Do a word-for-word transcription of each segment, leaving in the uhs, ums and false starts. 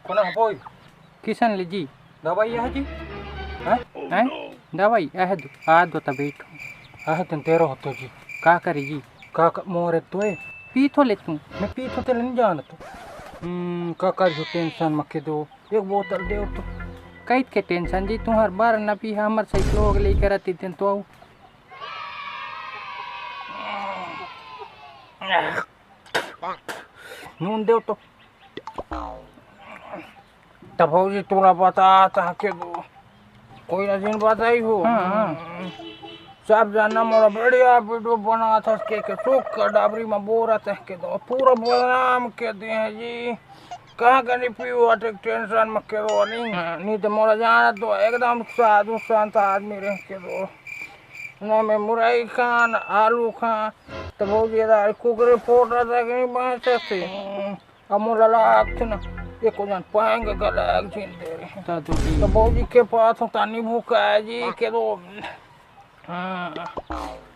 कोना हबोई? किसन ले जी। दवाई आहे जी? हैं? हैं? दवाई आहे दो, आ दो तबीठ। आहे तन तेरो हतो जी। का करे जी? का, का मोरे तोय? पीथो ले तू। मैं पीथो ते नहीं जानतो। हम्म, का कर जो टेंशन मके दो। एक बोतल दे तो। कैत के टेंशन जी, तुम्हार बार न पी, हमर सही लोग लेकर आती दिन तो आऊ। नून देव तो। तब भौजी तोला बता था के दो। कोई ना जिन बताई हो। हाँ, हाँ। सब जाना मोरा बढ़िया वीडियो बना था के, के सुख का डाबरी में बोरा था के दो। पूरा बदनाम के दे हैं जी। कहाँ का नहीं पीओ अटक टेंशन में के दो नहीं। नहीं तो मोरा जाना तो एकदम साधु संत आदमी रह के दो। ना मैं मुरई खान, आलू खान, तो भौजी दार कुकरे फोटा तक नहीं बांचते। अब मोला लागथे ना, एको झन पाएंगे गला एक झिन दे रहे। दादू जी। तो भौजी के पास होता नहीं भूखा है जी, के दो। हाँ।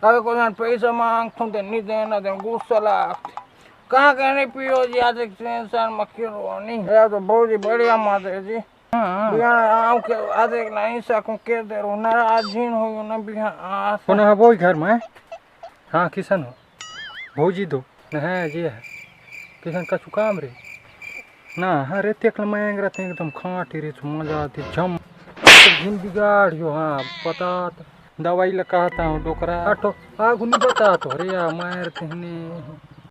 अब एको झन पैसा मांगथों, दे नहीं देना, दे गुस्सा लागथे। कहाँ के नहीं पियो जी, आज एक टेंशन मक्की रो नहीं। यार तो भौजी बढ़िया माते जी। हाँ, हाँ। बिहान आऊ के आदे नहीं सकूं के दे रो, नाराज झिन हो ना बिहान आस। कोना हबोई घर में? हाँ, किसन हो? भौजी दो। नहीं, ये है। किसन का चुकाम रे? ना, हाँ रे, तेकल मांग रहे थे एकदम खाटी रे, मजा आती झम। जिन बिगाड़ यो, हाँ, बता तो। दवाई ला कहता हूँ डोकरा। आठो, आगू नहीं बता तो रे, या मार कहने।